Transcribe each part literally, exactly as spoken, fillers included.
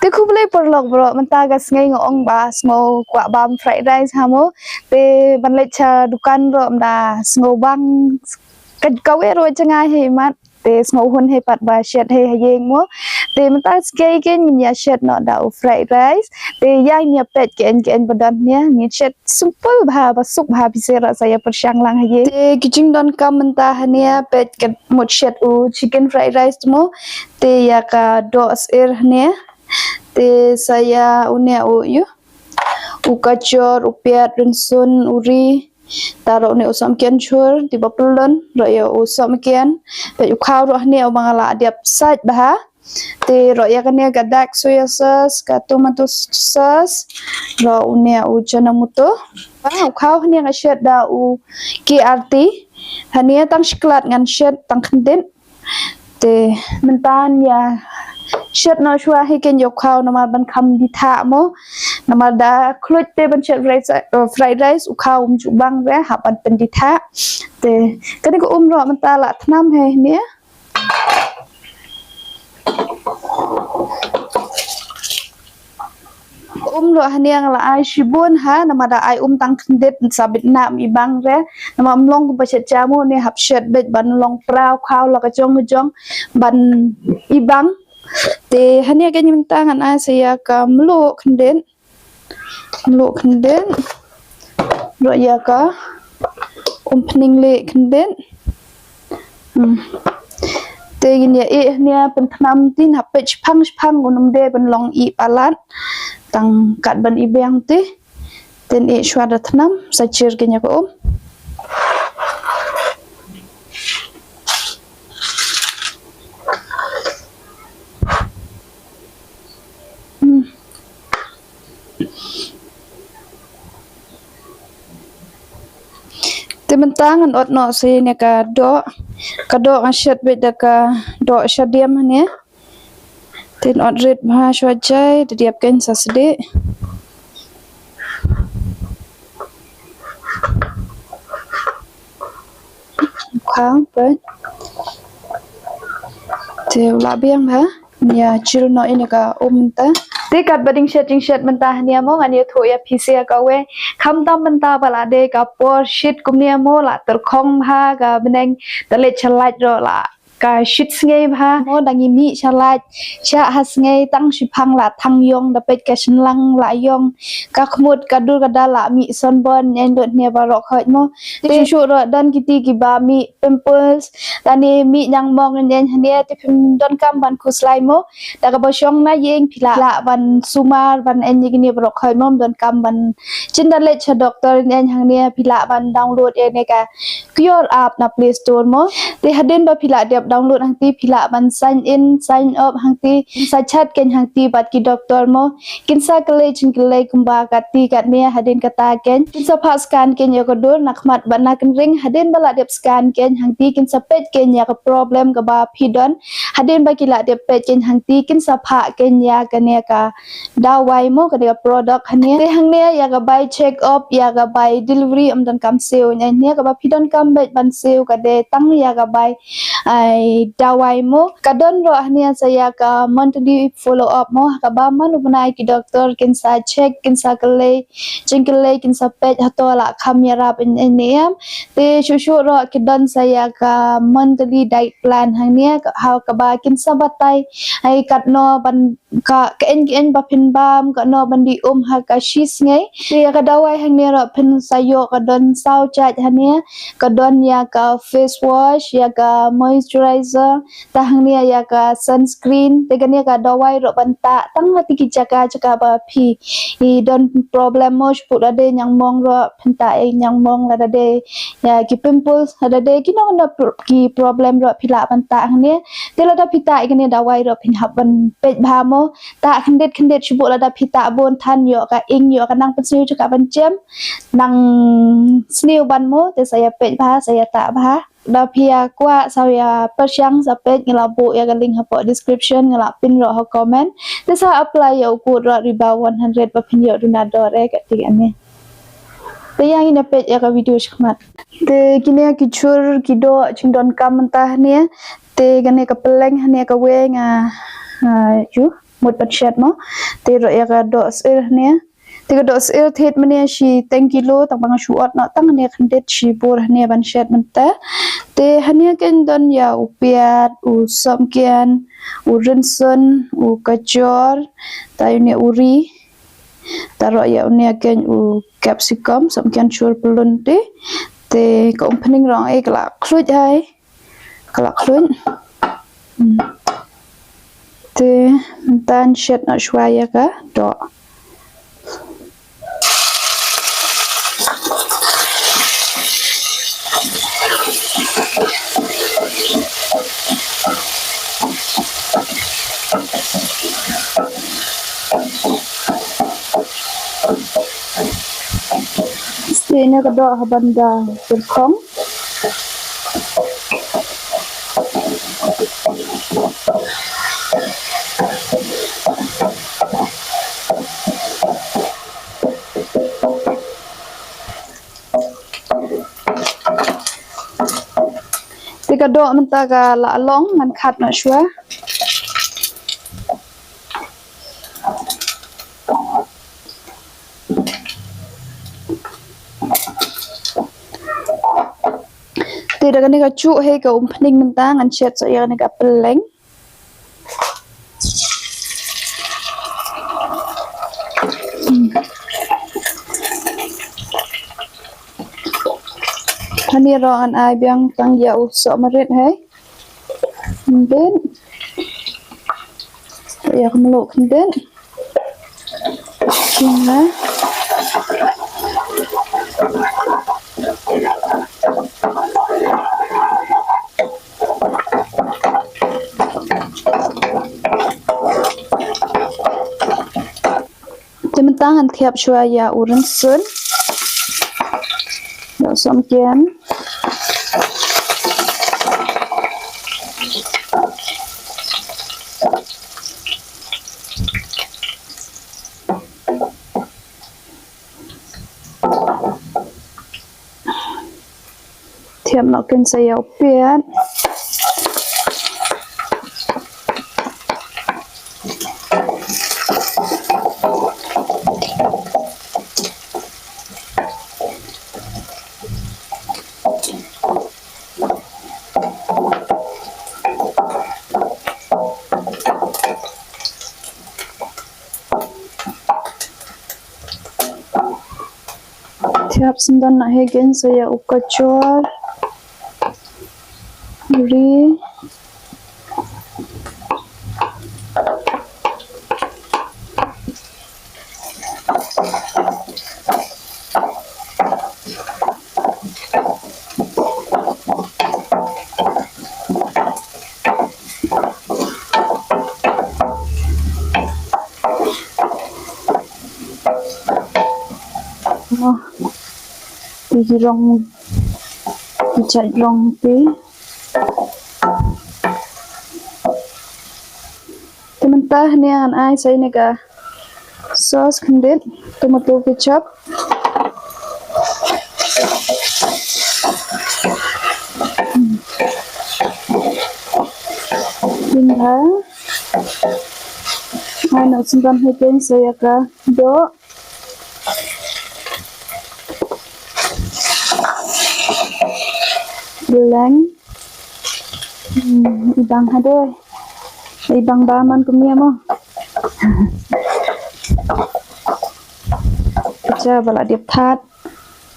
Te khublei paralok baroh, mynta ka sngi nga ong ba sngew kwah bam fried rice ha mo. Te ban leit sha dukan ruh mynta sngew bang ka, kawei ruh jngai hei mat. Te sngew hun hei pat ba shet hei ha ïing mo. Te mynta sngi keiñ ngin ïa shet noh da u fried rice. Te ïa ngin ïa peit keiñ keiñ ba don nia, ngin shet simple bha ba suk bha, phi sngewthuh sa ïa pyrshang lang ha ïing. Te ki jingdonkam mynta hane, peit ka mut shet u chicken fried rice mo. Te ïa ka doh sir hane. Te sa ïa une u ïu, u kajor, u piat, rynsun, u ri. Te ruh une u sohmynken jhur, te ba pyllun, ruh ïa u sohmynken. Peit u khaw ruh hane uba nga la dep sait bha. Te ruh ïa kane ka dark soya sauce, ka tomato sauce, ruh une u Ajinomoto. Ba u khaw hane nga shet da u K R T. Hane tang shi klat ngan shet, tang khyndiat. Te mynta ïa shet noh shuwa hi keiñ ïa u khaw namar ban kham dithah mo. Namar da khluit te ban shet fried, uh, fried rice, u khaw um ju bang re, hap ban pyndithah. Te kane ka um ruh mynta la thnam hi ne. Um ruh hane nga la ai shibun ha, namar da ai um tang khyndiat sa bit na i bang re. Namar ym long kumba shet ja mo, ne hap shet beit ban long pra u khaw la ka jong ka jong ban i bang. Te hane keiñ mynta ngan ai sa ïa ka mluh khyndiat. Mluh khyndiat. Ruh ïa ka um pynning lieh khyndiat. Hmm. Te ngin ïa ih hane pynthnam, te hap peit shipang shipang, un ym dei ban long ih palat. Tang kat ban ih biang te. Te ih shuwa da thnam, sa jur keiñ ïa ka um. Hmm. Te mynta ngan ot noh sa ïa ka doh. Ka doh nga shet beit da ka doh shadien hane. Te ngan ot rit bha shuwa jai, da dep keiñ sa sdieh. Khang peit. Te u la biang bha. Ïa jur noh ïa ka um mynta. Te katba dang shet jingshet mynta hane mo, ngan ïathuh ïa phi sa ïa kawei. Khamtam mynta ba la dei ka por shit kumne mo, la tyrkhong bha ka bneng, da leit sha lait ruh la ka shit sngi bha mo, dang ïa mih sha lait. Sha ha sngi tang shipang la thang ïong, da peit ka shynlang la ïong, ka khmut ka dur ka da la mih sunburn, ïa lut ne baroh khoit mo. Te shuh shuh ruh don kiti kiba mih pimples, lane mih ñiangmong ïa hane, te phim donkam ban khuslai mo. Da kaba shong na ïing phi lah ban sumar ban ïa kine baroh khoit mo, ym donkam ban, shen da leit sha doktor ïa hangne, phi lah ban download ïa ne ka Cure app na Play Store mo. Te hadien ba phi lah dep download hangti, phi lah ban sign in, sign up hangti, sa chat keiñ hangti bad ki doktor mo. Kin sa kylli jingkylli kumba kati katne, hadien kata keiñ kin sa phah scan keiñ ïa ka dur na khmat bad na kynreng. Hadien ba la dep scan keiñ hangti, kin sa peit keiñ ïa ka problem kaba phi don. Hadien ba ki la dep peit keiñ hangti, kin sa phah keiñ ïa kane ka dawai mo, kane ka product hane. Te hangne ïa ka bai check up, ïa ka bai delivery ym donkam siew. Ïa hane kaba phi donkam beit ban siew ka dei tang ïa ka bai ai dawai mo. Ka don ruh hane sa ïa ka monthly follow up mo, kaba man u bnai ki doktor kin sa check, kin sa kylli jingkylli, kin sa peit hato la kham ïarap ne em. Te shuh shuh ruh ki don sa ïa ka monthly diet plan hangne, ha kaba kin sa batai ai katno ban, ka, ka eng ka eng ba phin bam, katno ban die um ha ka shi sngi. Te ïa ka dawai hangne ruh phin sa ïoh, ka don saw jait hane, ka don ïa ka face wash, ïa ka moisturizer, te hangne ïa ka sunscreen. Te kane ka dawai ruh ban tah tang ha kiti ki jaka jaka ba phi i don problem mo, shu put lade ñiangmong ruh phin tah ïa ñiangmong, lada dei ïa ki pimples, lada dei kino kino pro-, ki problem ruh phi lah ban tah hangne. Te lada phi tah ïa kane dawai ruh phin hap ban peit bha mo. Tah khyndiat khyndiat, shu put lada phi tah bun than ïoh ka ing, ïoh ka nang pynsniew jaka ban jem, nang sniew ban mo. Te sa ïa peit bha, sa ïa tah bha. Da phi ïa kwah sa ïa pyrshang sa peit, nga la buh ïa ka link hapoh description, nga la pin ruh ha comment. Te sa apply ïa u code ruh Riba one hundred ba phin ïoh duna dor eh kati ane. Te ïa ngin ïa peit ïa ka video shakhmat. Te kine ki jhur ki doh jingdonkam mynta hane. Te kane ka pylleng hane kawei nga, ah, ju. mut ban shet mo. Te ruh ïa ka doh syir hangne. Te ka doh syir thied mynne shiteng kilo, tang ba nga shu ot noh tang hangne khyndiat shibun hangne ban shet mynta. Te hangne kein don ïa u piat, u sohmynken, u rynsun, u kajor, te ïa une u ri. Te ruh ïa une kein u capsicum, sohmynken shur pyllun te. Te ka umphniang ruh eh ka la khluit hai. Ka la khluit. Hmm. Te mynta ngan shet noh shuwa ïa ka doh. Te ïa ka doh ha ban da pyrkhong. Te ka doh mynta ka la long, ngan khat noh shuwa. Te da kane ka juh hi ka umphniang mynta ngan shet sa ïa kane ka pylleng. Hangne ruh ngan ai biang tang ïa u sohmarit hi. Khyndiat. Ïa ka mluh khyndiat. Khyndiat. Te mynta ngan thiap shuwa ïa u rynsun. Ïa u sohmynken. Thiap noh kein sa ïa u piat. Thiap sngewdon noh hi kein sa ïa u kajor. Ri. Mo. Te ki rong, ki jait rong te. Te mynta hangne ngan ai sa ïa kane ka sauce khyndiat, tomato ketchup. Te nga ai noh sngewdon hi kein sa ïa ka doh. Leng. Hmm, i bang ha de. I bang ba man kum ïa mo. Cha ba la dep that.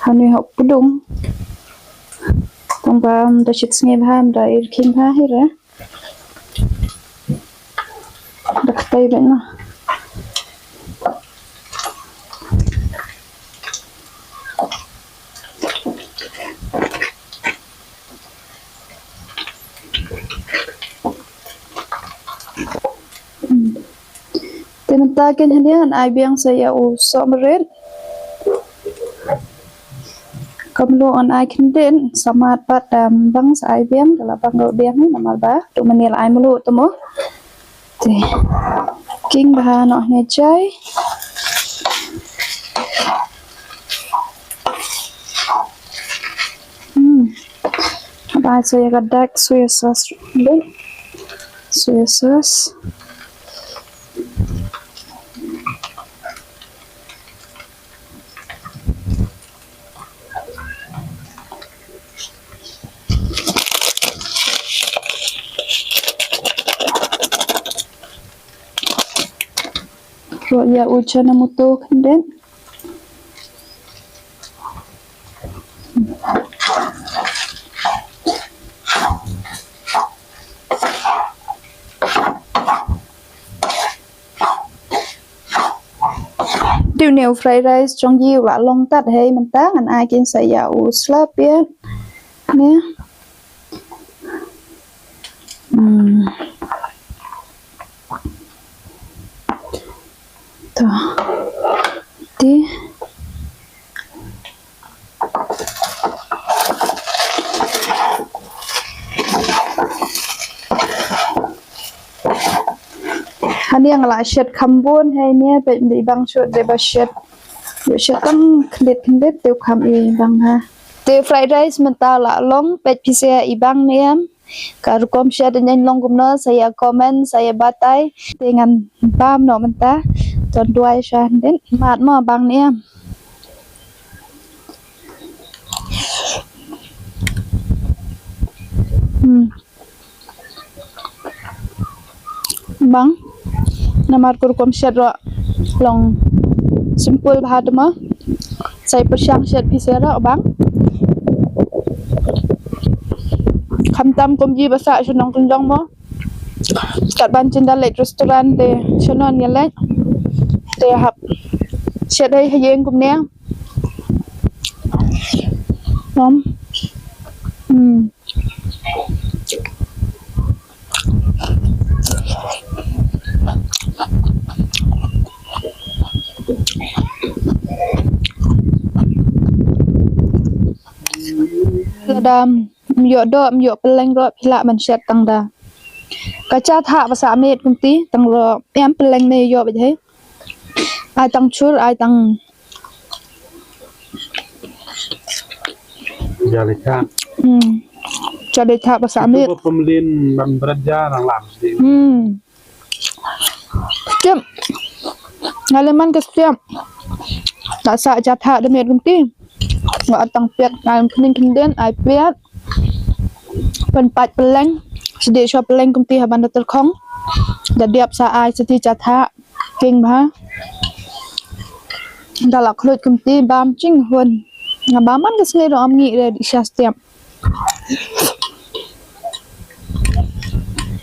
Hangne hok pudung. Tang ba ym da shit sngi bha, ym da ir khing bha hi re. Da ktai bha na. Te mynta kein hangne ngan ai biang sa ïa u sohmarit. Ka mluh ngan ai khyndiat, sa mat pat, em, bang sa ai biang, ka la bang ka biang, namar ba tu mynne la ai mluh tu mo. Te khing bha noh ne jai. Hmm. Ba sa ïa ka dark soy sauce. Soy sauce. Pok ïa u chana muto khyndiat. Te une u fried rice jong ngi u la long tat hei mynta, ngan ai kin sa ïa u slap ïa ne. Hmm. To. Te. Hangne nga la shet kham bun hei ne, peit, ym dei bang shuh, dei ba shet. Ïoh shet tang khyndiat khyndiat te u kham i bang ha. Te fried rice mynta la long, peit phi sa ïa i bang ne em. Ka rukom shet ïa ngan long kumno, sa ïa comment, sa ïa batai. Te ngan bam noh mynta. Ton duwai sha khyndiat. Mad mo bang ne em. Hmm. Bang. Namar ka rukom shet ruh long simple bha te mo. Sa ïa pyrshang shet phi sa ruh bang. Khamtam kumji ba sah sha nongkyndong mo. Kat ban jin da leit restaurant te sha non ïa leit. Te hap shet ei ha ïing kumne. Mom. Hmm. Lada ym ïoh doh, ym ïoh pylleng ruh, phi lah ban shet tang da ka cha thah ba sah miet kumti, tang ruh em pylleng ne ïoh beit hei. Ai tang chur, ai tang Ja dei thah. Hmm. Ja dei thah ba sah miet. Itu ba pemlin ban bret ja nang lam sdang. Hmm. Skhem. Nga leh man ka skhem. Ta sah ja thah da miet kumti. Nga ot tang piat, nga pynning kyndit, ai piat. Pynpait pylleng. Sdie shuwa pylleng kumti ha ban da tyrkhong. Da diap sa ai sdie ja thah. King bha. Da la khluit kumti bam jinghun. Nga bam man ka sngi ruh ym ngi re di sha step.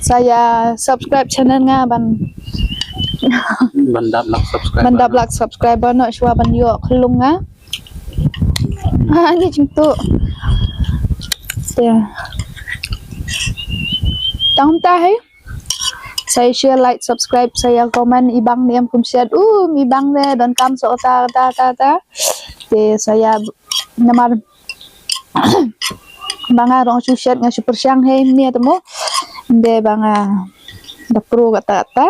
Sa ïa subscribe channel nga ban Ban dap lak subscribe. Ban dap lak subscriber noh shuwa ban ïoh khlung nga. Ah, ni jingtu. Te. Tang ta hei. Sa ïa share, like, subscribe, sa ïa comment, i bang ne em kum shet, um, i bang ne, donkam sa ta, ta, ta, ta. Te sa ïa namar ba nga ruh shu shet nga shu pyrshang hei ne te mo. Ynda ba nga da pro kata kata.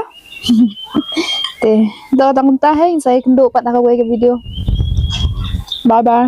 Te, to tang kumta hei, sa ïa kynduh pat ha kawei ka video. Bye bye.